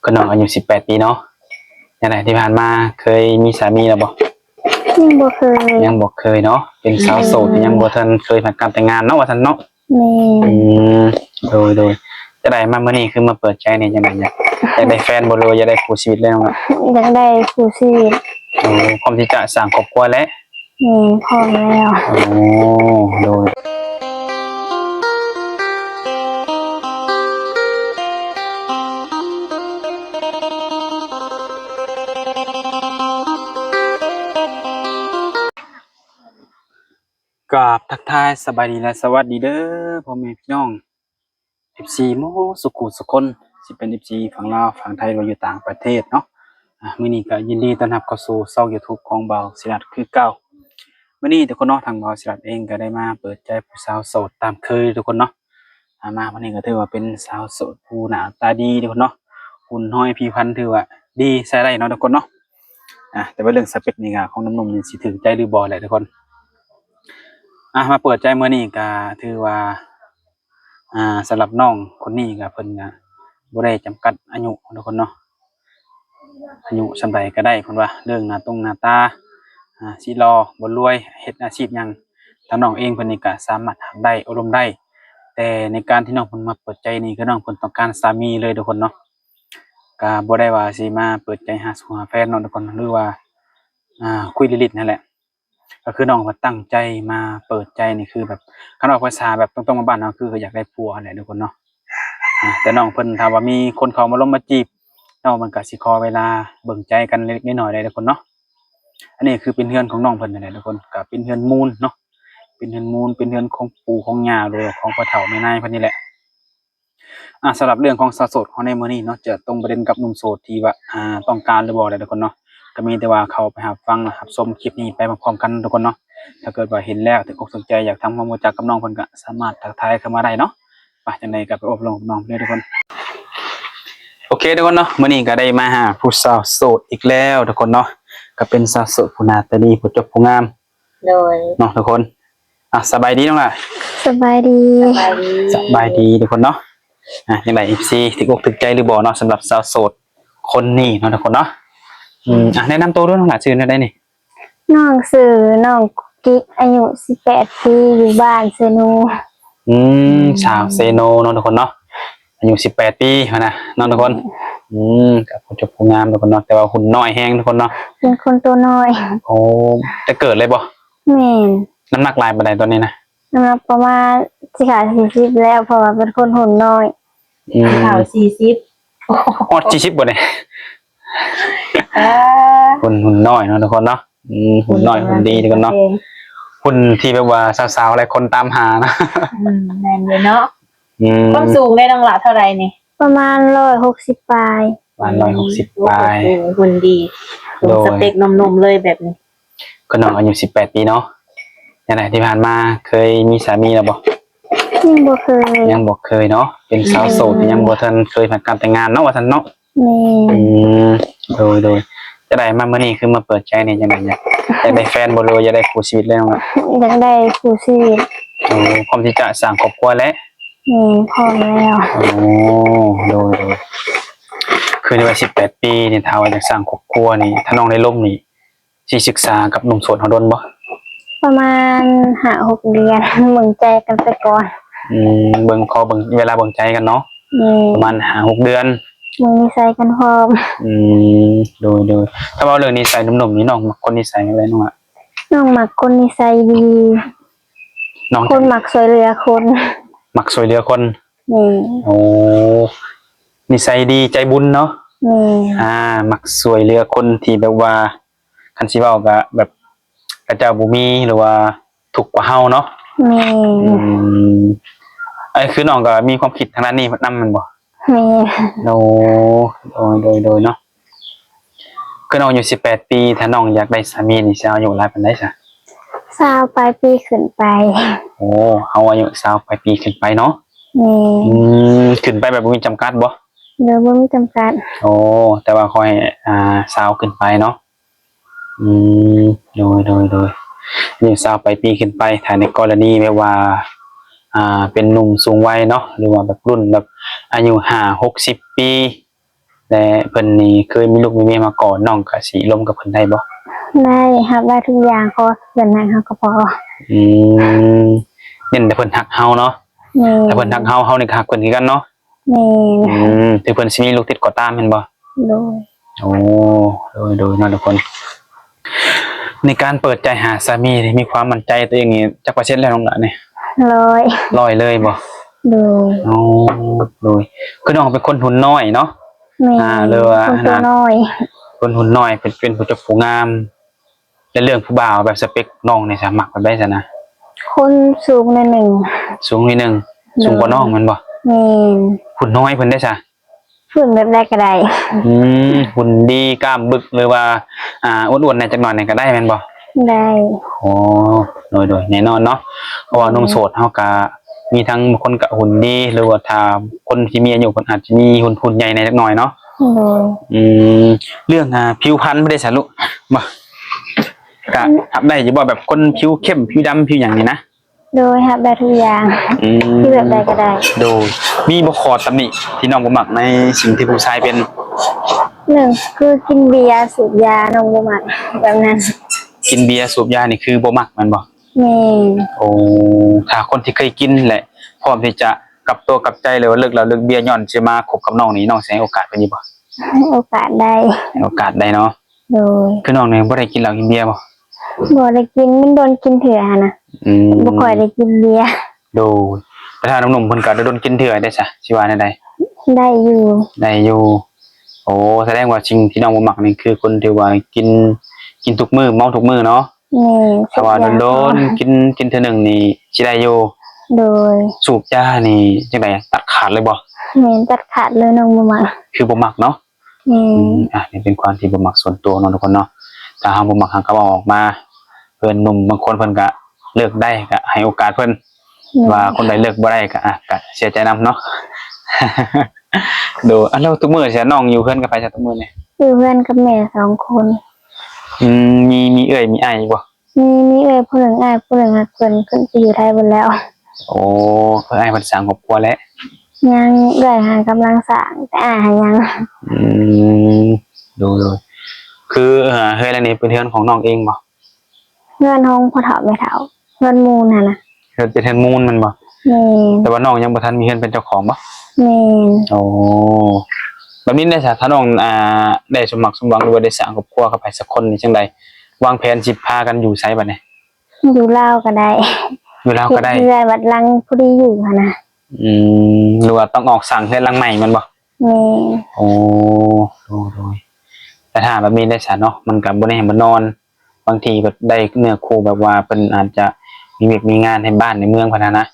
ຄົນນ້ອງອາຍຸສິບແປດປີເນາະ. ຈັ່ງໃດທີ່ຜ່ານມາເຄີຍມີສາມີແລ້ວບໍ່? ຍັງບໍ່ເຄີຍ. ຍັງບໍ່ເຄີຍເນາະ. ເປັນສາວໂສດທີ່ຍັງບໍ່ທັນເຄີຍຜ່ານການແຕ່ງງານເນາະ ວ່າຊັ້ນເນາະ. ແມ່ນ. ອືມ ໂດຍໆ. ຈັ່ງໃດມາມື້ນີ້ຄືມາເປີດໃຈນີ້ ຈັ່ງໃດ ຢາກ ຢາກໄດ້ແຟນບໍ່ ຫຼືວ່າຢາກໄດ້ຄູ່ຊີວິດເລີຍນ້ອງລະ? ຢາກໄດ້ຄູ່ຊີວິດ. ໂອ້ ພ້ອມທີ່ຈະສ້າງຄອບຄົວແລ້ວ? ແມ່ນ ພ້ອມແລ້ວ. ໂອ້ ໂດຍ. ກາບທັກທາຍສະບາຍດີ ແລະ ສະຫວັດດີເດີພໍ່ແມ່ພີ່ນ້ອງ ເອັຟຊີໝົດສູ່ຜູ້ສູ່ຄົນ ຊິເປັນເອັຟຊີຝັ່ງລາວ ຝັ່ງໄທ ຫຼືວ່າຢູ່ຕ່າງປະເທດເນາະ. ອາ ມື້ນີ້ກໍຍິນດີຕ້ອນຮັບເຂົ້າສູ່ຊ່ອງຢູທູບຂອງບ່າວສີລັດຄືເກົ່າ. ມື້ນີ້ທຸກຄົນເນາະ ທາງບ່າວສີລັດເອງກໍໄດ້ມາເປີດໃຈຜູ້ສາວໂສດຕາມເຄີຍທຸກຄົນເນາະ. ອາ ມາມື້ນີ້ກໍຖືວ່າເປັນສາວໂສດຜູ້ໜ້າຕາດີທຸກຄົນເນາະ, ຫຸ່ນນ້ອຍ ຜິວພັນຖືວ່າດີໃຊ້ໄດ້ເນາະທຸກຄົນເນາະ. ອາ ແຕ່ວ່າເລື່ອງສະເປັກນີ້ກໍຂອງໜຸ່ມໆນີ້ຊິຖືກໃຈຫຼືບໍ່ແຫຼະທຸກຄົນ. ອາ ມາເປີດໃຈມື້ນີ້ກໍຖືວ່າ ອາ ສຳລັບນ້ອງຄົນນີ້ກໍເພິ່ນກໍບໍ່ໄດ້ຈຳກັດອາຍຸເນາະທຸກຄົນເນາະ, ອາຍຸສ່ຳໃດກໍໄດ້ເພິ່ນວ່າ. ເລື່ອງໜ້າຕົງໜ້າຕາ ອາ ຊິຫຼໍ່ບໍ່ລວຍ ເຮັດອາຊີບຫຍັງ ທາງນ້ອງເອງເພິ່ນນີ້ກໍສາມາດຮັບໄດ້ ໂອ້ລົມໄດ້. ແຕ່ໃນການທີ່ນ້ອງເພິ່ນມາເປີດໃຈນີ້ ຄືນ້ອງເພິ່ນຕ້ອງການສາມີເລີຍທຸກຄົນເນາະ. ກໍບໍ່ໄດ້ວ່າຊິມາເປີດໃຈຫາສູ່ຫາແຟນເນາະທຸກຄົນ ຫຼືວ່າ ອາ ຄຸຍຫຼິ້ນໆ ຫັ້ນແຫຼະ. ກໍຄືນ້ອງເພິ່ນຕັ້ງໃຈມາເປີດໃຈນີ້ ຄືແບບ ຄັນອອກພາສາແບບຕົງໆ ບ້ານໆ ເຮົາ ຄືຢາກໄດ້ຜົວຫັ້ນແຫຼະທຸກຄົນເນາະ. ອາ ແຕ່ນ້ອງເພິ່ນຖ້າວ່າມີຄົນເຂົ້າມາລົມມາຈີບ ນ້ອງເພິ່ນກໍຊິຂໍເວລາເບິ່ງໃຈກັນເລັກໆ ນ້ອຍໆ ໄດ້ທຸກຄົນເນາະ. ອັນນີ້ຄືເປັນເຮືອນຂອງນ້ອງເພິ່ນຫັ້ນແຫຼະທຸກຄົນ, ກໍເປັນເຮືອນມູນເນາະ, ເປັນເຮືອນມູນ ເປັນເຮືອນຂອງປູ່ຂອງຍ່າ ຫຼືວ່າຂອງພໍ່ເຖົ້າແມ່ນາຍເພິ່ນນີ້ແຫຼະ. ອາ ສຳລັບເລື່ອງຂອງສາວໂສດເຮົາໃນມື້ນີ້ເນາະ ຈະຕົງປະເດັນກັບໜຸ່ມໂສດທີ່ວ່າ ອາ ຕ້ອງການຫຼືບໍ່ແຫຼະທຸກຄົນເນາະ. ກໍມີແຕ່ວ່າເຂົ້າໄປຮັບຟັງ ແລະ ຮັບຊົມຄລິບນີ້ໄປພ້ອມໆ ກັນທຸກຄົນເນາະ. ຖ້າເກີດວ່າເຫັນແລ້ວຖືກອົກຖືກໃຈ ຢາກທຳຄວາມຮູ້ຈັກກັບນ້ອງເພິ່ນ ກໍສາມາດທັກທາຍເຂົ້າມາໄດ້ເນາະ. ໄປ ຈັ່ງໃດກໍໄປອົບລົມກັບນ້ອງເລີຍທຸກຄົນ. ໂອເຄທຸກຄົນເນາະ, ມື້ນີ້ກໍໄດ້ມາຫາຜູ້ສາວໂສດອີກແລ້ວທຸກຄົນເນາະ, ກໍເປັນສາວໂສດຜູ້ໜ້າຕາດີ ຜູ້ຈົບຜູ້ງາມ. ໂດຍ ເນາະທຸກຄົນ. ອ່ະ ສະບາຍດີນ້ອງຫຼ້າ. ສະບາຍດີ. ສະບາຍດີ ສະບາຍດີທຸກຄົນເນາະ. ອ່ະ ຈັ່ງໃດ ເອັຟຊີ ຖືກອົກຖືກໃຈຫຼືບໍ່ເນາະ ສຳລັບສາວໂສດຄົນນີ້ເນາະທຸກຄົນເນາະ. ອືມ ອ່ະ ແນະນຳໂຕດ້ວຍນ້ອງຫຼ້າ, ຊື່ແນວໃດນີ້? ນ້ອງຊື່ນ້ອງກຸກກິກ ອາຍຸສິບແປດປີ ຢູ່ບ້ານເຊໂນ. ອືມ ສາວເຊໂນເນາະທຸກຄົນເນາະ. ອາຍຸສິບແປດປີຫັ້ນນະເນາະທຸກຄົນ. ອືມ ກໍຜູ້ຈົບຜູ້ງາມທຸກຄົນເນາະ, ແຕ່ວ່າຫຸ່ນນ້ອຍແຮງທຸກຄົນເນາະ. ເປັນຄົນຕົວນ້ອຍ. ໂອ້ ແຕ່ເກີດເລີຍບໍ່? ແມ່ນ. ນ້ຳໜັກຫຼາຍປານໃດຕອນນີ້ນະ? ນ້ຳໜັກປະມານຊິເຂົ້າສີ່ສິບແລ້ວ ເພາະວ່າເປັນຄົນຫຸ່ນນ້ອຍ. ອືມ ເຂົ້າສີ່ສິບ ຮອດສີ່ສິບບໍ່ນີ້? ເອີ ຫຸ່ນ ຫຸ່ນນ້ອຍເນາະທຸກຄົນເນາະ. ອືມ ຫຸ່ນນ້ອຍຫຸ່ນດີທຸກຄົນເນາະ, ຫຸ່ນທີ່ແບບວ່າສາວໆຫຼາຍຄົນຕາມຫານະ. ອືມ ແມ່ນຢູ່ເນາະ. ອືມ ຄວາມສູງເດນ້ອງຫຼ້າ ເທົ່າໃດນີ້? ປະມານຮ້ອຍຫົກສິບປາຍ. ປະມານຮ້ອຍຫົກສິບປາຍ. ໂອ້ ຫຸ່ນດີ ໂດຍ ສະເປັກໜຸ່ມໆເລີຍແບບນີ້. ຄົນນ້ອງອາຍຸສິບແປດປີເນາະ. ຈັ່ງໃດທີ່ຜ່ານມາເຄີຍມີສາມີແລ້ວບໍ່? ຍັງບໍ່ເຄີຍ. ຍັງບໍ່ເຄີຍເນາະ, ເປັນສາວໂສດ ອືມ ທີ່ຍັງບໍ່ທັນເຄີຍຜ່ານການແຕ່ງງານເນາະ ວ່າຊັ້ນເນາະ. ແມ່ນ. ອືມ ໂດຍໆ. ຈັ່ງໃດມາມື້ນີ້ຄືມາເປີດໃຈນີ້ ຈັ່ງໃດ ຢາກ ຢາກໄດ້ແຟນບໍ່ ຫຼືວ່າຢາກໄດ້ຄູ່ຊີວິດເລີຍນ້ອງລະ? ຢາກໄດ້ຄູ່ຊີວິດ. ໂອ້ ພ້ອມທີ່ຈະສ້າງຄອບຄົວແລ້ວ? ແມ່ນ ພ້ອມແລ້ວ. ໂອ້ ໂດຍໆ. ຄືໃນວັຍສິບແປດປີນີ້ ຖ້າວ່າຢາກສ້າງຄອບຄົວນີ້ ຖ້ານ້ອງໄດ້ລົມນີ້ ຊິສຶກສາກັບໜຸ່ມໂສດເຮົາດົນບໍ່? ປະມານຫ້າຫົກເດືອນ ເບິ່ງໃຈກັນໄປກ່ອນ. ອືມ ເບິ່ງ ຂໍເບິ່ງເວລາເບິ່ງໃຈກັນເນາະ. ແມ່ນ. ປະມານຫ້າຫົກເດືອນ ເບິ່ງນິໄສກັນພ້ອມ. ອືມ ໂດຍໆ. ຖ້າເວົ້າເລື່ອງນິໄສໜຸ່ມໆນີ້ ນ້ອງມັກຄົນນິໄສຈັ່ງໃດນ້ອງລະ? ນ້ອງມັກຄົນນິໄສດີ. ນ້ອງ ຄົນມັກຊ່ວຍເຫຼືອຄົນ. ມັກຊ່ວຍເຫຼືອຄົນ. ແມ່ນ. ໂອ້ ນິໄສດີໃຈບຸນເນາະ. ແມ່ນ. ອາ ມັກຊ່ວຍເຫຼືອຄົນທີ່ແບບວ່າ ຄັນຊິເວົ້າກໍແບບ ເຂົາເຈົ້າບໍ່ມີ ຫຼືວ່າທຸກກວ່າເຮົາເນາະ. ແມ່ນ. ອືມ ອັນນີ້ຄືນ້ອງກໍມີຄວາມຄິດທາງດ້ານນີ້ນຳແມ່ນບໍ່? ແມ່ນ. ໂອ້ ໂດຍໆໆເນາະ. ຄືນ້ອງອາຍຸສິບແປດປີ ຖ້ານ້ອງຢາກໄດ້ສາມີນີ້ ຊິເອົາອາຍຸຫຼາຍປານໃດຊະ? ຊາວປາຍປີຂຶ້ນໄປ. ໂອ້ ເອົາອາຍຸຊາວປາຍປີຂຶ້ນໄປເນາະ. ແມ່ນ. ອືມ ຂຶ້ນໄປແບບບໍ່ມີຈຳກັດບໍ່? ໂດຍ ບໍ່ມີຈຳກັດ. ໂອ້ ແຕ່ວ່າຂໍໃຫ້ ອ່າ ຊາວຂຶ້ນໄປເນາະ. ອືມ ໂດຍໆໆ ອາຍຸຊາວປາຍປີຂຶ້ນໄປ. ຖ້າໃນກໍລະນີແບບວ່າ ອ່າ ເປັນໜຸ່ມສູງໄວເນາະ ຫຼືວ່າແບບລຸ້ນແບບອາຍຸຫ້າຫົກສິບປີ ແລະ ເພິ່ນນີ້ເຄີຍມີລູກມີເມຍມາກ່ອນ ນ້ອງກະຊິລົມກັບເພິ່ນໄດ້ບໍ່? ໄດ້ ຮັບໄດ້ທຸກຢ່າງ ຂໍເພິ່ນຮັກເຮົາກໍພໍ. ອືມ ເນັ້ນແຕ່ເພິ່ນຮັກເຮົາເນາະ. ແມ່ນ ຖ້າເພິ່ນຮັກເຮົາ ເຮົານີ້ກໍຮັກເພິ່ນຄືກັນເນາະ. ແມ່ນ ອືມ ເຖິງເພິ່ນຊິມີລູກຕິດກໍຕາມແມ່ນບໍ່? ໂດຍ ໂອ້ ໂດຍ ໂດຍເນາະທຸກຄົນ. ໃນການເປີດໃຈຫາສາມີນີ້ ມີຄວາມໝັ້ນໃຈຕົວເອງນີ້ຈັກເປີເຊັນແລ້ວນ້ອງຫຼ້ານີ້? ຮ້ອຍ ຮ້ອຍເລີຍບໍ່? ໂດຍ ໂອ້ ໂດຍ ຄືນ້ອງເປັນຄົນຫຸ່ນນ້ອຍເນາະ. ແມ່ນ ອ່າ ຫຼືວ່າ ຄົນຕົວນ້ອຍ ຄົນຫຸ່ນນ້ອຍ ເປັນ ເປັນຜູ້ເຈົ້າຜູ້ງາມ. ແລະ ເລື່ອງຜູ້ບ່າວແບບສະເປັກນ້ອງນີ້ຊະ ມັກແບບໃດຊັ້ນນະ? ຄົນສູງໜ້ອຍໜຶ່ງ ສູງໜ້ອຍໜຶ່ງ. ໂດຍ ສູງກວ່ານ້ອງແມ່ນບໍ່? ແມ່ນ ຫຸ່ນນ້ອຍເພິ່ນເດ້ຊະ? ຫຸ່ນແບບໃດກໍໄດ້. ອືມ ຫຸ່ນດີ ກ້າມບຶກ ຫຼືວ່າ ອ່າ ອ້ວນໆແດ່ຈັກໜ້ອຍນີ້ກໍໄດ້ແມ່ນບໍ່? ໄດ້. ໂອ້ ໂດຍໆ ແນ່ນອນເນາະ ເພາະວ່າ ໂດຍ ໜຸ່ມໂສດເຮົາກະມີທັງບາງຄົນກະຫຸ່ນດີ ຫຼືວ່າຖ້າຄົນທີ່ມີອາຍຸເພິ່ນອາດຈະມີຫຸ່ນ ຫຸ່ນໃຫຍ່ແດ່ຈັກໜ້ອຍເນາະ. ໂດຍ ອືມ ເລື່ອງ ອ່າ ຜິວພັນບໍ່ໄດ້ສະລຸ ບໍ່ ກະຮັບໄດ້ຢູ່ບໍ່ ແບບຄົນຜິວເຂັ້ມ ຜິວດຳ ຜິວຫຍັງນີ້ນະ? ໂດຍ ຮັບໄດ້ທຸກຢ່າງ ອືມ ທີ່ແບບໃດກໍໄດ້. ໂດຍ ມີບໍ່ຂໍ້ຕຳໜິທີ່ນ້ອງບໍ່ມັກໃນສິ່ງທີ່ຜູ້ຊາຍເປັນ? ໜຶ່ງ ຄືກິນເບຍ ສູບຢາ ນ້ອງບໍ່ມັກແບບນັ້ນ. ກິນເບຍ ສູບຢານີ້ຄືບໍ່ມັກແມ່ນບໍ່? ແມ່ນ. ໂອ້ ຖ້າຄົນທີ່ເຄີຍກິນ ແລະ ພ້ອມທີ່ຈະກັບຕົວກັບໃຈ ຫຼືວ່າເລີກເຫຼົ້າເລີກເບຍ ຍ້ອນຊິມາຄົບກັບນ້ອງນີ້ ນ້ອງຊິໃຫ້ໂອກາດເພິ່ນຢູ່ບໍ່? ໃຫ້ໂອກາດໄດ້ ໃຫ້ໂອກາດໄດ້ເນາະ. ໂດຍ ຄືນ້ອງນີ້ບໍ່ໄດ້ກິນເຫຼົ້າກິນເບຍບໍ່? ບໍ່ໄດ້ກິນ ມັນດົນກິນເທື່ອຫັ້ນນະ. ອືມ ບໍ່ຄ່ອຍໄດ້ກິນເບຍ. ໂດຍ ແຕ່ຖ້າໜຸ່ມໆເພິ່ນກໍດົນໆກິນເທື່ອໄດ້ຊະ ຊິວ່າແນວໃດ? ໄດ້ຢູ່ ໄດ້ຢູ່. ໂອ້ ສະແດງວ່າສິ່ງທີ່ນ້ອງບໍ່ມັກນີ້ ຄືຄົນທີ່ວ່າກິນ ກິນທຸກມື້ ເມົາທຸກມື້ເນາະ. ແມ່ນ ຖ້າວ່າດົນໆກິນ ກິນເທື່ອໜຶ່ງນີ້ຊິໄດ້ຢູ່. ໂດຍ ສູບຢານີ້ຈັ່ງໃດ ຕັດຂາດເລີຍບໍ່? ແມ່ນ ຕັດຂາດເລີຍ ນ້ອງບໍ່ມັກ ຄືບໍ່ມັກເນາະ. ອືມ ອືມ ອ່ະ ນີ້ເປັນຄວາມທີ່ບໍ່ມັກສ່ວນຕົວເນາະທຸກຄົນເນາະ. ຖ້າເຮົາບໍ່ມັກ ເຮົາກໍເວົ້າອອກມາ ເພື່ອນໜຸ່ມບາງຄົນເພິ່ນກໍເລີກໄດ້ ກໍໃຫ້ໂອກາດເພິ່ນ. ແມ່ນ ວ່າຄົນໃດເລີກບໍ່ໄດ້ກໍ ອ່ະ ກໍເສຍໃຈນຳເນາະ. ໂດຍ ອ່ະ ແລ້ວທຸກມື້ຊະ ນ້ອງຢູ່ເຮືອນກັບໃຜຊະທຸກມື້ນີ້? ຢູ່ເຮືອນກັບແມ່ສອງຄົນ. ອືມ ມີ ມີເອື້ອຍມີອ້າຍຢູ່ບໍ່? ມີ ມີເອື້ອຍຜູ້ໜຶ່ງ ອ້າຍຜູ້ໜຶ່ງ ຫາກເພິ່ນ ເພິ່ນໄປຢູ່ໄທເບິດແລ້ວ. ໂອ້ ເອື້ອຍອ້າຍເພິ່ນສ້າງຄອບຄົວແລ້ວ? ຍັງ ເອື້ອຍຫາກຳລັງສ້າງ ແຕ່ອ້າຍຫາຍັງ. ອືມ ໂດຍ ໂດຍ ຄື ເອີ ເຮືອນຫຼັງນີ້ເປັນເຮືອນຂອງນ້ອງເອງບໍ່? ເຮືອນຂອງພໍ່ເຖົ້າແມ່ເຖົ້າ ເຮືອນມູນຫັ້ນນະ. ເຮືອນ ເປັນເຮືອນມູນແມ່ນບໍ່? ແມ່ນ. ແຕ່ວ່ານ້ອງຍັງບໍ່ທັນມີເຮືອນເປັນເຈົ້າຂອງບໍ່? ແມ່ນ. ໂອ້ ແບບນີ້ໄດ໋ຊະ ຖ້ານ້ອງ ອ່າ ໄດ້ສົມຫວັງສົມຫວັງ ຫຼືວ່າໄດ້ສ້າງຄອບຄົວກັບໃຜສັກຄົນນີ້ ຈັ່ງໃດ ວາງແຜນຊິພາກັນຢູ່ໃສບັດນີ້? ຢູ່ລາວກໍໄດ້ ຢູ່ລາວກໍໄດ້ ເຮັດເຮືອນບັດຫຼັງພໍດີຢູ່ຫັ້ນນະ. ອືມ ຫຼືວ່າຕ້ອງອອກສ້າງເຮືອນຫຼັງໃໝ່ແມ່ນບໍ່? ແມ່ນ. ໂອ້ ໂດຍ ໂດຍ ແຕ່ຖ້າແບບນີ້ໄດ້ຊະເນາະ ມັນກໍບໍ່ແນ່ບໍ່ນອນ ບາງທີກໍໄດ້ເນື້ອຄູ່ແບບວ່າເພິ່ນອາດຈະມີວຽກມີງານໃຫ້ບ້ານໃນເມືອງເພິ່ນຫັ້ນນະ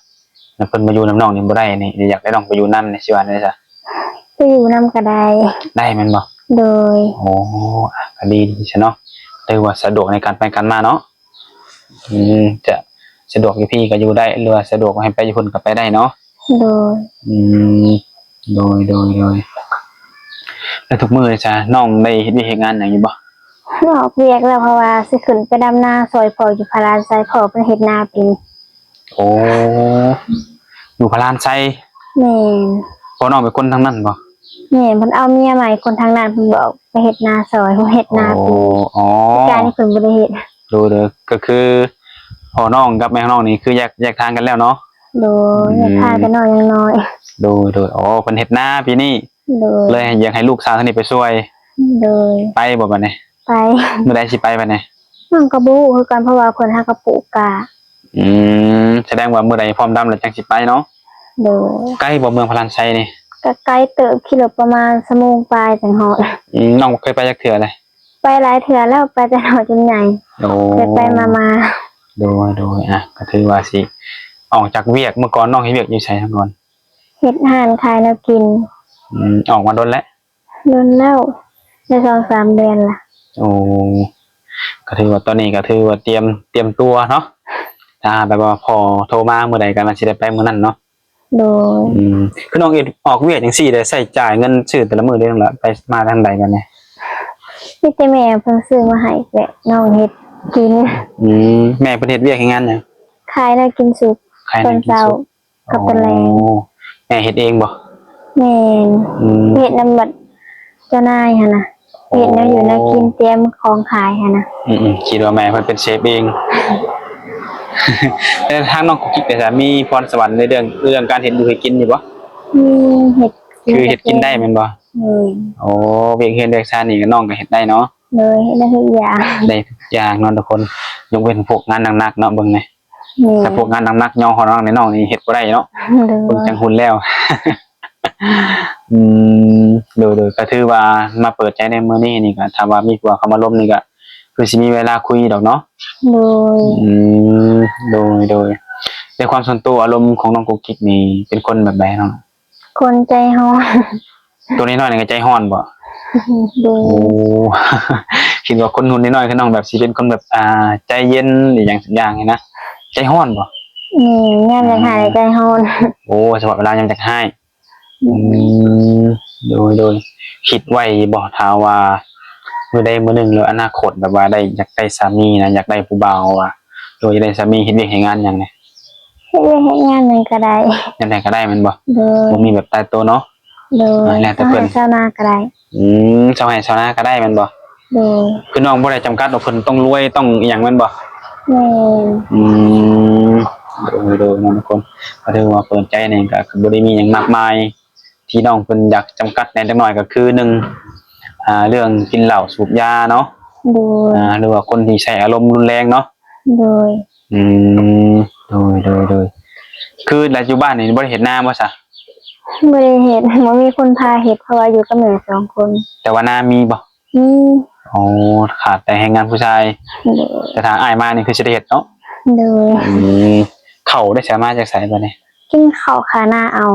ແລ້ວເພິ່ນມາຢູ່ນຳນ້ອງນີ້ບໍ່ໄດ້ນີ້ ຢາກໄດ້ນ້ອງໄປຢູ່ນຳນີ້ ຊິວ່າແນວໃດຊະ? ໄປຢູ່ນຳກໍໄດ້. ໄດ້ແມ່ນບໍ່? ໂດຍ. ໂອ້ ອ່ະ ກໍດີ ດີຊະເນາະ ຖືວ່າສະດວກໃນການໄປການມາເນາະ. ອືມ ຈະສະດວກຢູ່ພີ້ກໍຢູ່ໄດ້ ຫຼືວ່າສະດວກໃຫ້ໄປຢູ່ພຸ້ນກໍໄປໄດ້ເນາະ. ໂດຍ. ອືມ ໂດຍ ໂດຍ ໂດຍ. ແລ້ວທຸກມື້ນີ້ຊະ ນ້ອງໄດ້ເຮັດວຽກເຮັດງານຫຍັງຢູ່ບໍ່? ອອກວຽກແລ້ວ ເພາະວ່າຊິຂຶ້ນໄປດຳນາຊ່ອຍພໍ່ຢູ່ພະລານໄຊ ພໍ່ເພິ່ນເຮັດນາປີນີ້. ໂອ້ ຢູ່ພະລານໄຊ. ແມ່ນ. ພໍ່ນ້ອງເປັນຄົນທາງນັ້ນບໍ່? ແມ່ນ. ເພິ່ນເອົາເມຍໃໝ່ຄົນທາງນັ້ນ ເພິ່ນບອກໄປເຮັດນາຊ່ອຍ ເພິ່ນເຮັດນາປີ. ອໍ ປີກາຍນີ້ເພິ່ນບໍ່ໄດ້ເຮັດ. ໂດຍ ໂດຍ ກໍຄືພໍ່ນ້ອງກັບແມ່ນ້ອງນີ້ຄືແຍກ ແຍກທາງກັນແລ້ວເນາະ? ໂດຍ. ອືມ ແຍກທາງແຕ່ນ້ອງຍັງນ້ອຍ. ໂດຍ ໂດຍ. ອໍ ເພິ່ນເຮັດນາປີນີ້. ໂດຍ. ເລີຍຢາກໃຫ້ລູກສາວທາງນີ້ໄປຊ່ວຍ. ໂດຍ. ໄປບໍ່ບັດນີ້? ໄປ. ມື້ໃດຊິໄປບັດນີ້? ນ້ອງກໍບໍ່ຮູ້ຄືກັນ ເພາະວ່າເພິ່ນຫາກໍປູກກ້າ. ອືມ ສະແດງວ່າມື້ໃດພ້ອມດຳແລ້ວຈັ່ງຊິໄປເນາະ? ໂດຍ. ໄກບໍ່ເມືອງພະລານໄຊນີ້? ກໍໄກເຕີບ ຂີ່ລົດປະມານຊົ່ວໂມງປາຍຈັ່ງຮອດ. ອືມ ນ້ອງບໍ່ເຄີຍໄປຈັກເທື່ອເລີຍ? ໄປຫຼາຍເທື່ອແລ້ວ ໄປແຕ່ນ້ອຍຈົນໃຫຍ່. ໂອ້ ໄປໄປມາມາ. ໂດຍ ໂດຍ. ອ່ະ ກໍຖືວ່າຊິອອກຈາກວຽກ ເມື່ອກ່ອນນ້ອງເຮັດວຽກຢູ່ໃສມາກ່ອນ? ເຮັດຮ້ານຂາຍແນວກິນ. ອືມ ອອກມາດົນແລ້ວ? ດົນແລ້ວ ໄດ້ສອງສາມເດືອນລະ. ໂອ້ ກໍຖືວ່າຕອນນີ້ກໍຖືວ່າຕຽມ ຕຽມຕົວເນາະ ຖ້າແບບວ່າພໍ່ໂທມາມື້ໃດກໍໜ້າຊິໄດ້ໄປມື້ນັ້ນເນາະ. ໂດຍ. ອືມ ຄືນ້ອງເຮັດອອກວຽກຈັ່ງຊີ້ ໄດ້ໃຊ້ຈ່າຍເງິນຊື້ແຕ່ລະມື້ເດ້ນ້ອງລະ ໄປມາທາງໃດບັດນີ້? ມີແຕ່ແມ່ເພິ່ນຊື້ມາໃຫ້ ແລະ ນ້ອງເຮັດກິນ. ອືມ ແມ່ເພິ່ນເຮັດວຽກເຮັດງານຫຍັງ? ຂາຍແນວກິນສຸກ ຂາຍແນວກິນສຸກ ຕອນເຊົ້າ ກັບຕອນແລງ. ອໍ ແມ່ເຮັດເອງບໍ່? ແມ່ນ. ອືມ ເຮັດນຳບັດ ເຈົ້ານາຍຫັ້ນນະ ໂອ້ ເຮັດແນວຢູ່ແນວກິນ ຕຽມຂອງຂາຍຫັ້ນນະ. ອືມໆ ຄິດວ່າແມ່ເພິ່ນເປັນເຊຟເອງ. ແຕ່ທາງນ້ອງກຸກກິກເດ ມີພອນສະຫວັນໃນເລື່ອງ ເລື່ອງການເຮັດຢູ່ເຮັດກິນຢູ່ບໍ່? ມີ ເຮັດ ຄືເຮັດກິນໄດ້ແມ່ນບໍ່? ແມ່ນ. ໂອ້ ວຽກເຮືອນວຽກຊານນີ້ກໍນ້ອງກໍເຮັດໄດ້ເນາະ? ໂດຍ ເຮັດໄດ້ທຸກຢ່າງ. ໄດ້ທຸກຢ່າງເນາະທຸກຄົນ ຍົກເວັ້ນພວກງານໜັກໆເນາະ ເບິ່ງແດ່. ແມ່ນ. ແຕ່ພວກງານໜັກໆ ຍໍເຮົານ້ອງນ້ອຍນີ້ເຮັດບໍ່ໄດ້ເນາະ. ໂດຍ. ເບິ່ງຈັ່ງຫຸ່ນແລ້ວ. ອືມ ໂດຍໆ ກໍຖືວ່າມາເປີດໃຈໃນມື້ນີ້ນີ້ ກໍຖ້າວ່າມີຜູ້ເຂົ້າມາລົມນີ້ ກໍຄືຊິມີເວລາຄຸຍດອກເນາະ. ໂດຍ. ອືມ ໂດຍໆ ໃນຄວາມສ່ວນຕົວ ອາລົມຂອງນ້ອງກຸກກິກນີ້ເປັນຄົນແບບໃດນ້ອງ? ຄົນໃຈຮ້ອນ. ໂຕນ້ອຍໆນີ້ກໍໃຈຮ້ອນບໍ່? ໂດຍ. ໂອ້ ຄິດວ່າຄົນຮຸ່ນນ້ອຍໆ ຄືນ້ອງແບບຊິເປັນຄົນແບບ ອ່າ ໃຈເຢັນອີ່ຫຍັງສັກຢ່າງນີ້ນະ. ໃຈຮ້ອນບໍ່? ແມ່ນ ຍາມຢາກຮ້າຍໃຈຮ້ອນ. ໂອ້ ສະເພາະເວລາຍາມຢາກຮ້າຍ. ອືມ ໂດຍໆ ຄິດໄວ້ບໍ່ ຖ້າວ່າມື້ໃດມື້ໜຶ່ງ ຫຼືອະນາຄົດ ແບບວ່າໄດ້ ຢາກໄດ້ສາມີນະ ຢາກໄດ້ຜູ້ບ່າວ ວ່າ ໂດຍ ຢາກໄດ້ສາມີເຮັດວຽກເຮັດງານຫຍັງແດ່? ເຮັດວຽກເຮັດງານຫຍັງກໍໄດ້. ແນວໃດກໍໄດ້ແມ່ນບໍ່? ໂດຍ. ບໍ່ມີແບບຕາຍຕົວເນາະ? ໂດຍ. ອາ ແລ້ວແຕ່ເພິ່ນ. ຊາວໄຮ່ຊາວນາກໍໄດ້. ອືມ ຊາວໄຮ່ຊາວນາກໍໄດ້ແມ່ນບໍ່? ໂດຍ. ຄືນ້ອງບໍ່ໄດ້ຈຳກັດວ່າເພິ່ນຕ້ອງລວຍ ຕ້ອງອີ່ຫຍັງແມ່ນບໍ່? ແມ່ນ. ອືມ ໂດຍໆ ເນາະທຸກຄົນ ກໍຖືວ່າເປີດໃຈນີ້ ກໍບໍ່ໄດ້ມີຫຍັງມາກມາຍ ທີ່ນ້ອງເພິ່ນຢາກຈຳກັດແດ່ຈັກໜ້ອຍ ກໍຄືໜຶ່ງ ອ່າ ເລື່ອງກິນເຫຼົ້າສູບຢາເນາະ. ໂດຍ. ອ່າ ຫຼືວ່າຄົນທີ່ໃຊ້ອາລົມຮຸນແຮງເນາະ. ໂດຍ. ອືມ ໂດຍໆໆ ຄືລະຢູ່ບ້ານນີ້ບໍ່ໄດ້ເຮັດນາບໍ່ຊະ? ບໍ່ໄດ້ເຮັດ ບໍ່ມີຄົນພາເຮັດ ເພາະວ່າຢູ່ກັບແມ່ສອງຄົນ. ແຕ່ວ່ານາມີບໍ່? ມີ. ອໍ ຂາດແຕ່ແຮງງານຜູ້ຊາຍ. ໂດຍ. ແຕ່ຖ້າອ້າຍມານີ້ຄືຊິໄດ້ເຮັດເນາະ? ໂດຍ. ອືມ ເຂົ້າໄດ້ສາມາດຈາກໃສບັດນີ້? ກິນເຂົ້າຄານາເອົາ.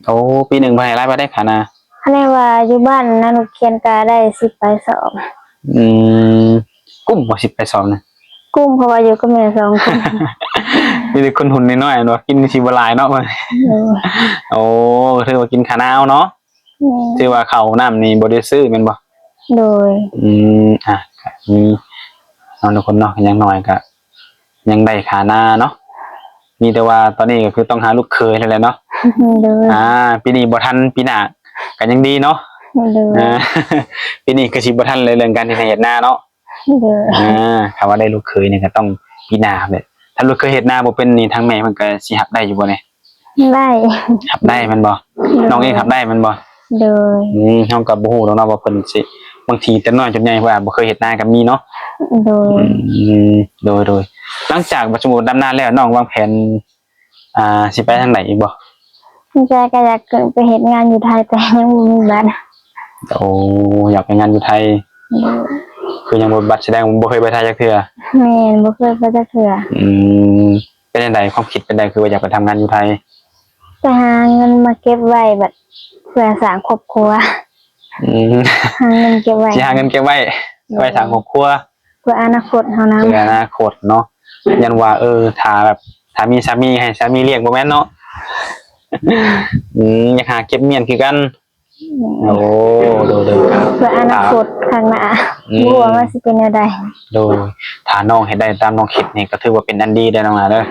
ໂອ້ ປີໜຶ່ງເພິ່ນໃຫ້ຫຼາຍປານໃດຄານາ? ຄັນແມ່ນວ່າຢູ່ບ້ານນາລູກຄຽນກໍໄດ້ສິບປາຍສອບ. ອືມ ກຸ້ມບໍ່ ສິບປາຍສອບນະ? ກຸ້ມ ເພາະວ່າຢູ່ກັບແມ່ສອງຄົນ. ມີແຕ່ຄົນຮຸ່ນນ້ອຍໆ ເນາະ ກິນຊິບໍ່ຫຼາຍເນາະ. ໂດຍ. ໂອ້ ຖືວ່າກິນຄານາເອົາເນາະ. ແມ່ນ. ຖືວ່າເຂົ້ານ້ຳນີ້ບໍ່ໄດ້ຊື້ແມ່ນບໍ່? ໂດຍ. ອືມ ອ່ະ ກໍມີເນາະທຸກຄົນເນາະ ຢ່າງໜ້ອຍກໍຍັງໄດ້ຄານາເນາະ. ມີແຕ່ວ່າຕອນນີ້ກໍຄືຕ້ອງຫາລູກເຂີຍແລ້ວແຫຼະເນາະ. ໂດຍ. ອ່າ ປີນີ້ບໍ່ທັນ ປີໜ້າກໍຍັງດີເນາະ. ໂດຍ. ອ່າ ປີນີ້ກໍຊິບໍ່ທັນເລີຍເລື່ອງການເຮັດໄຮ່ເຮັດນາເນາະ. ໂດຍ. ອ່າ ຖ້າວ່າໄດ້ລູກເຂີຍນີ້ກໍຕ້ອງປີໜ້າແຫຼະ. ຖ້າລູກເຂີຍເຮັດນາບໍ່ເປັນນີ້ ທາງແມ່ເພິ່ນກໍຊິຮັບໄດ້ຢູ່ບໍ່ນີ້? ໄດ້. ຮັບໄດ້ແມ່ນບໍ່? ໂດຍ. ນ້ອງເອງຮັບໄດ້ແມ່ນບໍ່? ໂດຍ. ອືມ ເຮົາກໍບໍ່ຮູ້ດອກເນາະວ່າເພິ່ນຊິ ບາງທີແຕ່ນ້ອຍຈົນໃຫຍ່ເພິ່ນອາດບໍ່ເຄີຍເຮັດນາກໍມີເນາະ. ໂດຍ. ອືມ ໂດຍໆ. ຫຼັງຈາກວ່າສົມມຸດດຳນາແລ້ວ ນ້ອງວາງແຜນ ອ່າ ຊິໄປທາງໃດອີກບໍ່? ໃຈກໍຢາກຂຶ້ນໄປເຮັດງານຢູ່ໄທ ແຕ່ຍັງບໍ່ມີບັດ. ໂອ້ ຢາກໄປງານຢູ່ໄທ. ໂດຍ. ຄືຍັງບໍ່ ບັດ ສະແດງວ່າບໍ່ເຄີຍໄປໄທຈັກເທື່ອ? ແມ່ນ ບໍ່ເຄີຍໄປຈັກເທື່ອ. ອືມ ເປັນຈັ່ງໃດ ຄວາມຄິດເປັນໃດ ຄືວ່າຢາກໄປທຳງານຢູ່ໄທ? ໄປຫາເງິນມາເກັບໄວ້ ບັດ ເພື່ອສ້າງຄອບຄົວ. ອືມ ຫາເງິນເກັບໄວ້. ຊິຫາເງິນເກັບໄວ້ ໂດຍ ໄວ້ສ້າງຄອບຄົວ ເພື່ອອະນາຄົດເຮົານຳ. ເພື່ອອະນາຄົດເນາະ. ຢ້ານວ່າ ເອີ ຖ້າແບບ ຖ້າມີສາມີໃຫ້ສາມີລ້ຽງ ບໍ່ແມ່ນເນາະ? ອືມ ຢາກຫາເກັບມ້ຽນຄືກັນ. ອືມ ໂອ້ ໂດຍໆ ເພື່ອອະນາຄົດຂ້າງໜ້າ. ອືມ ບໍ່ຮູ້ວ່າມັນຊິເປັນແນວໃດ. ໂດຍ. ຖ້ານ້ອງເຮັດໄດ້ຕາມນ້ອງຄິດນີ້ ກໍຖືວ່າເປັນອັນດີເດີ້ນ້ອງຫຼ້າເດີ້.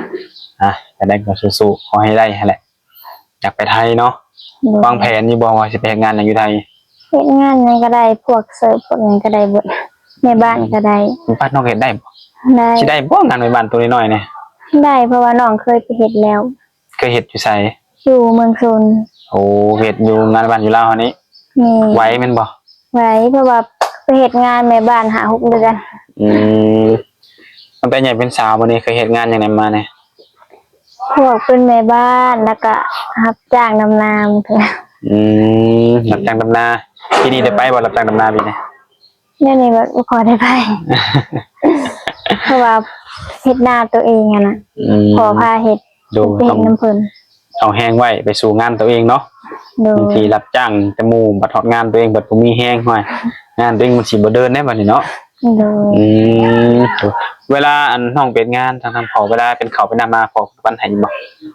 ອ່ະ ຈັ່ງໃດກໍສູ້ໆ ຂໍໃຫ້ໄດ້ຫັ້ນແຫຼະ. ຢາກໄປໄທເນາະ. ໂດຍ. ວາງແຜນຢູ່ບໍ່ວ່າຊິໄປເຮັດງານຫຍັງຢູ່ໄທ? ເຮັດງານຫຍັງກໍໄດ້ ພວກເສີບພວກຫຍັງກໍໄດ້ເບິດ ແມ່ບ້ານກໍໄດ້. ອືມ ແມ່ບ້ານນ້ອງເຮັດໄດ້ບໍ່? ໄດ້. ຊິໄດ້ບໍ່ ງານແມ່ບ້ານໂຕນ້ອຍໆນີ້? ໄດ້ ເພາະວ່ານ້ອງເຄີຍໄປເຮັດແລ້ວ. ເຄີຍເຮັດຢູ່ໃສ? ຢູ່ເມືອງຊົນ. ໂອ້ ເຮັດຢູ່ງານແມ່ບ້ານຢູ່ລາວເຮົານີ້. ແມ່ນ. ໄຫວແມ່ນບໍ່? ໄຫວ ເພາະວ່າໄປເຮັດງານແມ່ບ້ານຫ້າຫົກເດືອນ. ອືມ ຕັ້ງແຕ່ໃຫຍ່ເປັນສາວມານີ້ ເຄີຍເຮັດງານຫຍັງແດ່ມາແດ່? ພວກເປັນແມ່ບ້ານ ແລ້ວກໍຮັບຈ້າງດຳນາເທື່ອ. ອືມ ຮັບຈ້າງດຳນາ. ປີນີ້ໄດ້ໄປບໍ່ ຮັບຈ້າງດຳນາປີນີ້? ດຽວນີ້ແບບບໍ່ຄ່ອຍໄດ້ໄປ ເພາະວ່າເຮັດນາຕົວເອງຫັ້ນນະ. ອືມ ພໍ່ພາເຮັດ. ໂດຍ. ໄປເຮັດນຳເພິ່ນ ເອົາແຮງໄວ້ໄປສູ້ງານຕົວເອງເນາະ. ໂດຍ. ບາງທີຮັບຈ້າງແຕ່ໝູ່ ບັດຮອດງານຕົວເອງບັດບໍ່ມີແຮງ ຫ້ວຍ ງານຕົວເອງມັນຊິບໍ່ເດີນເດ້ບັດນີ້ເນາະ. ໂດຍ. ອືມ ເວລາອັນນ້ອງເປັນງານທາງ ທາງພໍ່ ເວລາເປັນເຂົ້າເປັນນ້ຳມາ ພໍ່ປັນໃຫ້ຢູ່ບໍ່?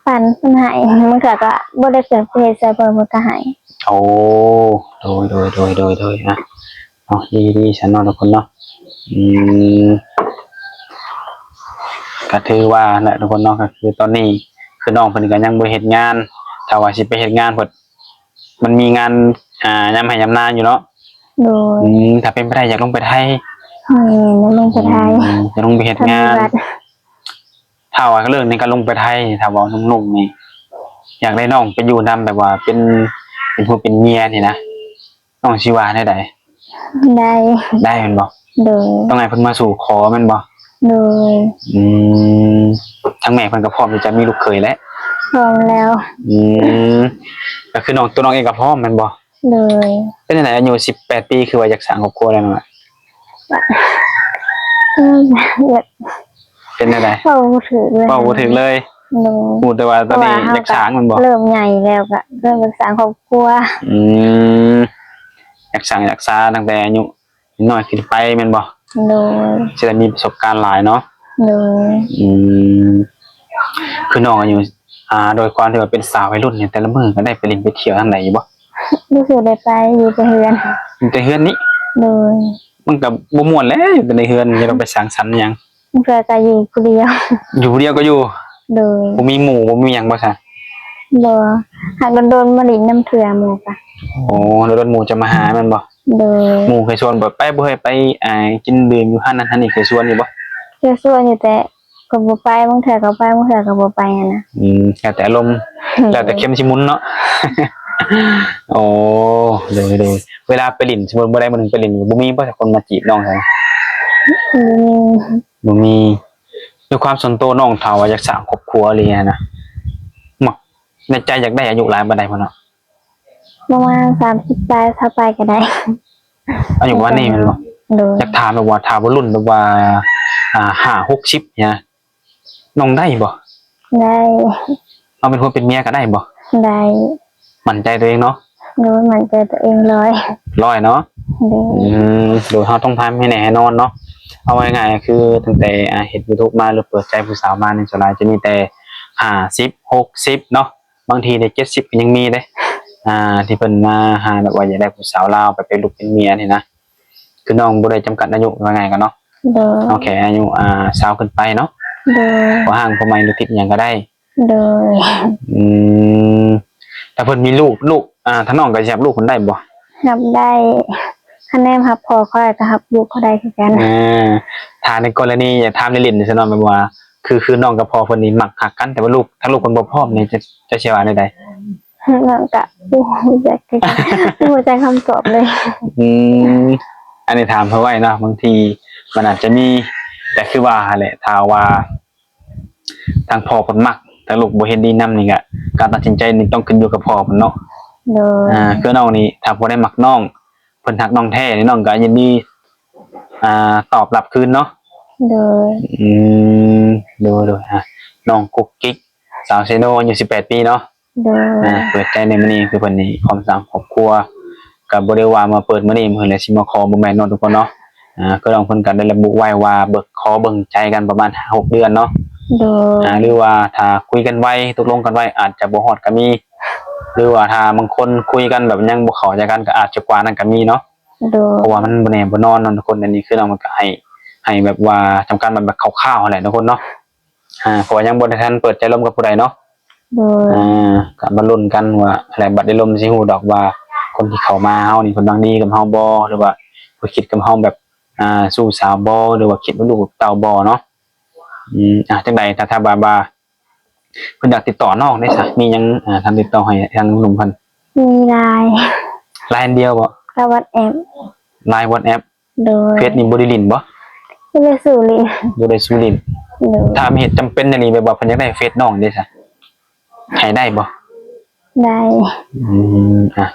ປັນ ເພິ່ນໃຫ້ ບາງເທື່ອກໍບໍ່ໄດ້ເປັນໄປເຮັດຊ່ອຍເພິ່ນ ເພິ່ນກໍໃຫ້. ໂອ້ ໂດຍໆໆໆ ອະ ເນາະ ດີໆ ຊັ້ນເນາະທຸກຄົນເນາະ. ອືມ ກໍຖືວ່າແຫຼະທຸກຄົນເນາະ ກໍຄືຕອນນີ້ຄືນ້ອງເພິ່ນກໍຍັງບໍ່ເຮັດງານ ຖ້າວ່າຊິໄປເຮັດງານເພິ່ນ ມັນມີງານ ອ່າ ຍາມໄຮ່ຍາມນາຢູ່ເນາະ. ໂດຍ ອືມ ຖ້າເປັນໄປໄດ້ຢາກລົງໄປໄທ. ແມ່ນ ຢາກລົງໄປໄທ. ອືມ ຢາກລົງໄປເຮັດງານ. ຖ້າວ່າເລື່ອງໃນການລົງໄປໄທ ຖ້າເວົ້າໜຸ່ມໆນີ້ ຢາກໄດ້ນ້ອງໄປຢູ່ນຳ ແບບວ່າເປັນ ເປັນຜົວເປັນເມຍນີ້ນະ ນ້ອງຊິວ່າແນວໃດ? ໄດ້ ໄດ້ແມ່ນບໍ່? ໂດຍ ຕ້ອງໃຫ້ເພິ່ນມາສູ່ຂໍແມ່ນບໍ່? ໂດຍ ອືມ ທາງແມ່ເພິ່ນກໍພ້ອມທີ່ຈະມີລູກເຂີຍແຫຼະ. ພ້ອມແລ້ວ. ອືມ ກໍຄືນ້ອງ ຕົວນ້ອງເອງກໍພ້ອມແມ່ນບໍ່? ໂດຍ ເປັນຈັ່ງໃດ ອາຍຸສິບແປດປີ ຄືວ່າຢາກສ້າງຄອບຄົວແລ້ວນະ? ເປັນຈັ່ງໃດ? ເວົ້າບໍ່ຖືກເລີຍ ເວົ້າບໍ່ຖືກເລີຍ. ໂດຍ ຮູ້ແຕ່ວ່າຕອນນີ້ຢາກສ້າງແມ່ນບໍ່? ເລີ່ມໃຫຍ່ແລ້ວ ກໍເລີ່ມຢາກສ້າງຄອບຄົວ. ອືມ ຢາກສ້າງຢາກສາຕັ້ງແຕ່ອາຍຸນ້ອຍຂຶ້ນໄປແມ່ນບໍ່? ໂດຍ ຊິໄດ້ມີປະສົບການຫຼາຍເນາະ. ໂດຍ ອືມ ຄືນ້ອງອາຍຸ ອ່າ ໂດຍຄວາມທີ່ວ່າເປັນສາວໄວລຸ້ນນີ້ ແຕ່ລະມື້ກໍໄດ້ໄປຫຼິ້ນໄປທ່ຽວທາງໃດຢູ່ບໍ່? ບໍ່ເຄີຍໄດ້ໄປ ຢູ່ແຕ່ເຮືອນ. ຢູ່ແຕ່ເຮືອນນີ້? ໂດຍ ມັນກໍບໍ່ມ່ວນແຫຼະ ຢູ່ແຕ່ໃນເຮືອນ ຢາກອອກໄປສັງສັນຫຍັງ. ບາງເທື່ອກໍຢູ່ຜູ້ດຽວ. ຢູ່ຜູ້ດຽວກໍຢູ່? ໂດຍ ບໍ່ມີໝູ່ບໍ່ມີຫຍັງບໍ່ຊະ? ບໍ່ ຫາກດົນໆມາຫຼິ້ນນຳເທື່ອໝູ່ກະ. ໂອ້ ດົນໆໝູ່ຈະມາຫາແມ່ນບໍ່? ໂດຍ ໝູ່ເຄີຍຊວນບໍ່? ໄປບໍ່ເຮີ້ຍ ໄປ ອ່າ ກິນດື່ມຢູ່ຮ້ານນັ້ນຮ້ານນີ້ ເຄີຍຊວນຢູ່ບໍ່? ເຄີຍຊວນຢູ່ ແຕ່ກໍບໍ່ໄປ ບາງເທື່ອກໍໄປ ບາງເທື່ອກໍບໍ່ໄປຫັ້ນນະ. ອືມ ແລ້ວແຕ່ອາລົມ ແລ້ວແຕ່ເຂັມຊິໝຸນເນາະ. ໂອ້ ໂດຍໆ ເວລາໄປຫຼິ້ນ ສົມມຸດບໍ່ໄດ້ມື້ໜຶ່ງໄປຫຼິ້ນ ບໍ່ມີບໍ່ຈັກຄົນມາຈີບນ້ອງ? ບໍ່ມີ ບໍ່ມີ. ດ້ວຍຄວາມສ່ວນໂຕນ້ອງ ຖ້າວ່າຢາກສ້າງຄອບຄົວອີ່ຫຼີຫັ້ນນະ ມັກ ໃນໃຈຢາກໄດ້ອາຍຸຫຼາຍປານໃດພຸ້ນເນາະ? ປະມານສາມສິບປາຍ ຊາວປາຍກໍໄດ້. ອາຍຸປະມານນີ້ແມ່ນບໍ່? ໂດຍ ຢາກຖາມແບບວ່າ ຖ້າວ່າລຸ້ນແບບວ່າ ອ່າ ຫ້າຫົກສິບນີ້ນະ ນ້ອງໄດ້ບໍ່? ໄດ້. ເອົາເປັນຜົວເປັນເມຍກໍໄດ້ບໍ່? ໄດ້. ໝັ້ນໃຈຕົວເອງເນາະ? ໂດຍ ໝັ້ນໃຈຕົວເອງຮ້ອຍ ຮ້ອຍເນາະ? ໂດຍ ອືມ ໂດຍ ເຮົາຕ້ອງພາມໃຫ້ແນ່ໃຫ້ນອນເນາະ. ເອົາງ່າຍໆ ຄືຕັ້ງແຕ່ ອ່າ ເຮັດຢູທູບມາ ຫຼືເປີດໃຈຜູ້ສາວມານີ້ ສ່ວນຫຼາຍຈະມີແຕ່ຫ້າສິບ ຫົກສິບເນາະ. ບາງທີໄດ້ເຈັດສິບກໍຍັງມີເດ້ ອ່າ ທີ່ເພິ່ນມາຫາແບບວ່າຢາກໄດ້ຜູ້ສາວລາວໄປເປັນລູກເປັນເມຍນີ້ນະ. ຄືນ້ອງບໍ່ໄດ້ຈຳກັດອາຍຸ ວ່າງ່າຍກັນເນາະ. ໂດຍ ເອົາແຄ່ອາຍຸ ອ່າ ຊາວຂຶ້ນໄປເນາະ. ໂດຍ ພໍ່ຮ້າງ ພໍ່ໃໝ່ ຫຼືຕິດຫຍັງກໍໄດ້. ໂດຍ ອືມ ຖ້າເພິ່ນມີລູກ ລູກ ອ່າ ທາງນ້ອງກໍຊິຮັບລູກເພິ່ນໄດ້ບໍ່? ຮັບໄດ້ ຄັນແມ່ນຮັບພໍ່ຂ້ອຍກໍຮັບລູກຂ້ອຍໄດ້ຄືກັນ. ເອີ ຖ້າໃນກໍລະນີ ຢາກຖາມເລ່ນໆ ຊັ້ນເນາະ ແບບວ່າ ຄື ຄືນ້ອງກັບພໍ່ເພິ່ນນີ້ມັກຮັກກັນ ແຕ່ວ່າລູກ ຖ້າລູກເພິ່ນບໍ່ພ້ອມນີ້ ຈະ ຈະຊິວ່າແນວໃດ? ນ້ອງກະບໍ່ຮູ້ຈັກຄືກັນ ບໍ່ຮູ້ຈັກຄຳຕອບເລີຍ. ອືມ ອັນນີ້ຖາມເພື່ອໄວ້ເນາະ ບາງທີມັນອາດຈະມີ ແຕ່ຄືວ່າຫັ້ນແຫຼະ ຖ້າວ່າທາງພໍ່ເພິ່ນມັກ ທາງລູກບໍ່ເຫັນດີນຳນີ້ກະ ການຕັດສິນໃຈນີ້ຕ້ອງຂຶ້ນຢູ່ກັບພໍ່ເພິ່ນເນາະ. ໂດຍ ອ່າ ຄືນ້ອງນີ້ ຖ້າຜູ້ໃດມັກນ້ອງ ເພິ່ນຮັກນ້ອງແທ້ນີ້ ນ້ອງກະຍິນດີ ອ່າ ຕອບຮັບຄືນເນາະ. ໂດຍ ອືມ ໂດຍໆ ອ່າ ນ້ອງກຸກກິກ ສາວເຊໂນ ອາຍຸສິບແປດປີເນາະ. ໂດຍ ອ່າ ເປີດໃຈໃນມື້ນີ້ ຄືເພິ່ນນີ້ພ້ອມສ້າງຄອບຄົວ ກໍບໍ່ໄດ້ວ່າມາເປີດມື້ນີ້ມື້ແລະຊິມາຂໍ ບໍ່ແມ່ນເນາະທຸກຄົນເນາະ. ອ່າ ຄືນ້ອງເພິ່ນກໍໄດ້ລະບຸໄວ້ວ່າເບີກ ຂໍເບິ່ງໃຈກັນປະມານຫ້າຫົກເດືອນເນາະ. ໂດຍ ອ່າ ຫຼືວ່າຖ້າຄຸຍກັນໄວ ຕົກລົງກັນໄວ ອາດຈະບໍ່ຮອດກໍມີ ຫຼືວ່າຖ້າບາງຄົນຄຸຍກັນແບບຍັງບໍ່ເຂົ້າໃຈກັນ ກໍອາດຈະກວ່ານັ້ນກໍມີເນາະ. ໂດຍ ເພາະວ່າມັນບໍ່ແນ່ບໍ່ນອນເນາະທຸກຄົນ. ອັນນີ້ຄືນ້ອງເພິ່ນກໍໃຫ້ ໃຫ້ແບບວ່າຈຳກັດມາແບບຄ່າວໆຫັ້ນແຫຼະທຸກຄົນເນາະ. ອ່າ ເພາະວ່າຍັງບໍ່ໄດ້ທັນເປີດໃຈລົມກັບຜູ້ໃດເນາະ. ໂດຍ ອ່າ ກະມາລຸ້ນກັນວ່າ ແລ້ວບັດໄດ້ລົມຊິຮູ້ດອກວ່າ ຄົນທີ່ເຂົ້າມາຫາເຮົານີ້ ເພິ່ນຫວັງດີກັບເຮົາບໍ່ ຫຼືວ່າເພິ່ນຄິດກັບເຮົາແບບ ອ່າ ຊູ້ສາວບໍ່ ຫຼືວ່າຄິດວ່າລູກເຕົ້າບໍ່ເນາະ. ອືມ ອ່າ ຈັ່ງໃດ ຖ້າ ຖ້າວ່າ ວ່າເພິ່ນຢາກຕິດຕໍ່ນ້ອງໄດ້ຊະ ມີຫຍັງ ອ່າ ທ່ານຕິດຕໍ່ໃຫ້ທາງໜຸ່ມເພິ່ນ? ມີ LINE LINE ອັນດຽວບໍ່? ກັບ WhatsApp LINE WhatsApp ໂດຍ ເຟສນີ້ບໍ່ໄດ້ຫຼິ້ນບໍ່? ບໍ່ໄດ້ສູ້ຫຼິ້ນ ບໍ່ໄດ້ສູ້ຫຼິ້ນ. ໂດຍ ຖ້າມີເຫດຈຳເປັນອີ່ຫຼີ ແບບວ່າເພິ່ນຢາກໄດ້ເຟສນ້ອງເດ້ຊະ ໃຫ້ໄດ້ບໍ່? ໄດ້. ອືມ ອ່ະ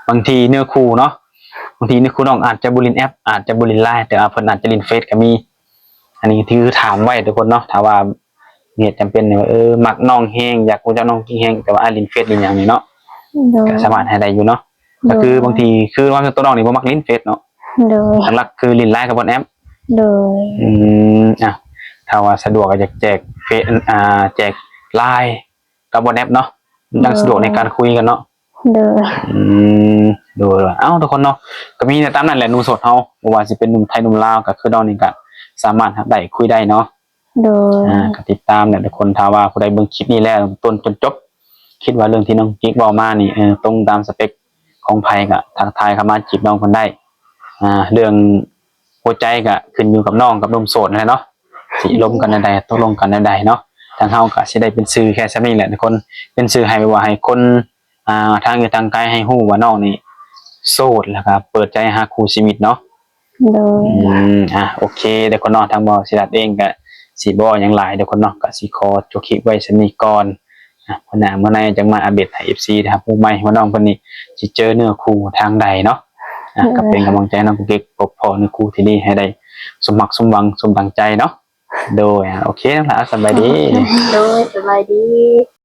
ບາງທີເນື້ອຄູ່ເນາະ ບາງທີເນື້ອຄູ່ນ້ອງອາດຈະບໍ່ຫຼິ້ນແອັບ ອາດຈະບໍ່ຫຼິ້ນ LINE ແຕ່ວ່າເພິ່ນອາດຈະຫຼິ້ນເຟສກໍມີ. ອັນນີ້ຄືຖາມໄວ້ທຸກຄົນເນາະ ຖ້າວ່າ ເຫດຈຳເປັນນີ້ວ່າ ເອີ ມັກນ້ອງແຮງ ຢາກຮູ້ຈັກນ້ອງເກັ່ງແຮງ ແຕ່ວ່າອ້າຍຫຼິ້ນເຟສຫຼິ້ນຫຍັງນີ້ເນາະ. ໂດຍ ກໍສາມາດໃຫ້ໄດ້ຢູ່ເນາະ. ໂດຍ ກໍຄືບາງທີຄືວ່າຕົວນ້ອງນີ້ບໍ່ມັກຫຼິ້ນເຟສເນາະ. ໂດຍ ຫຼັກໆຄືຫຼິ້ນ LINE ກັບ WhatsApp. ໂດຍ ອືມ ອ່ະ ຖ້າວ່າສະດວກກໍຢາກແຈກເຟສ ອ່າ ແຈກ LINE ກັບ WhatsApp ເນາະ ມັນຈັ່ງສະດວກໃນການຄຸຍກັນເນາະ. ໂດຍ ອືມ ໂດຍ ເອົ້າ ທຸກຄົນເນາະ ກໍມີແຕ່ຕາມນັ້ນແຫຼະ ໜຸ່ມໂສດເຮົາ ບໍ່ວ່າຊິເປັນໜຸ່ມໄທໜຸ່ມລາວ ກໍຄືນ້ອງນີ້ກໍສາມາດຮັບໄດ້ ຄຸຍໄດ້ເນາະ. ໂດຍ ອ່າ ກໍຕິດຕາມແຫຼະທຸກຄົນ ຖ້າວ່າຜູ້ໃດເບິ່ງຄລິບນີ້ແລ້ວຕົ້ນຈົນຈົບ ຄິດວ່າເລື່ອງທີ່ນ້ອງກິກເວົ້າມານີ້ ເອີ ຕົງຕາມສະເປັກຂອງໃຜ ກໍທັກທາຍເຂົ້າມາຈີບນ້ອງເພິ່ນໄດ້. ອ່າ ເລື່ອງຫົວໃຈກໍຂຶ້ນຢູ່ກັບນ້ອງກັບໜຸ່ມໂສດນັ້ນແຫຼະເນາະ ຊິລົມກັນແນວໃດ ຕົກລົງກັນແນວໃດເນາະ. ທາງເຮົາກໍຊິໄດ້ເປັນສື່ແຄ່ສ່ຳນີ້ແຫຼະທຸກຄົນ ເປັນສື່ໃຫ້ແບບວ່າໃຫ້ຄົນ ອ່າ ທາງຢູ່ທາງໄກໃຫ້ຮູ້ວ່ານ້ອງນີ້ໂສດ ແລ້ວກໍເປີດໃຈຫາຄູ່ຊີວິດເນາະ. ໂດຍ ອືມ ອ່າ ໂອເຄ ທຸກຄົນເນາະ ທາງບ່າວສີລັດເອງກໍຊິບໍ່ຫຍັງຫຼາຍທຸກຄົນເນາະ ກໍຊິຂໍຈົບຄລິບໄວ້ສ່ຳນີ້ກ່ອນ. ອ່າ ມື້ໜ້າມື້ໃນຈັ່ງມາອັບເດດໃຫ້ເອັຟຊີໄດ້ຮັບຮູ້ໃໝ່ວ່ານ້ອງເພິ່ນນີ້ຊິເຈີເນື້ອຄູ່ທາງໃດເນາະ. ອ່າ ກໍເປັນກຳລັງໃຈໃຫ້ນ້ອງກຸກກິກ ພົບພໍ້ເນື້ອຄູ່ທີ່ດີ ໃຫ້ໄດ້ສົມຫວັງ ສົມຫວັງ ສົມດັ່ງໃຈເນາະ. ໂດຍ ອ່າ ໂອເຄ ນ້ອງຫຼ້າ ສະບາຍດີ. ໂດຍ ສະບາຍດີ.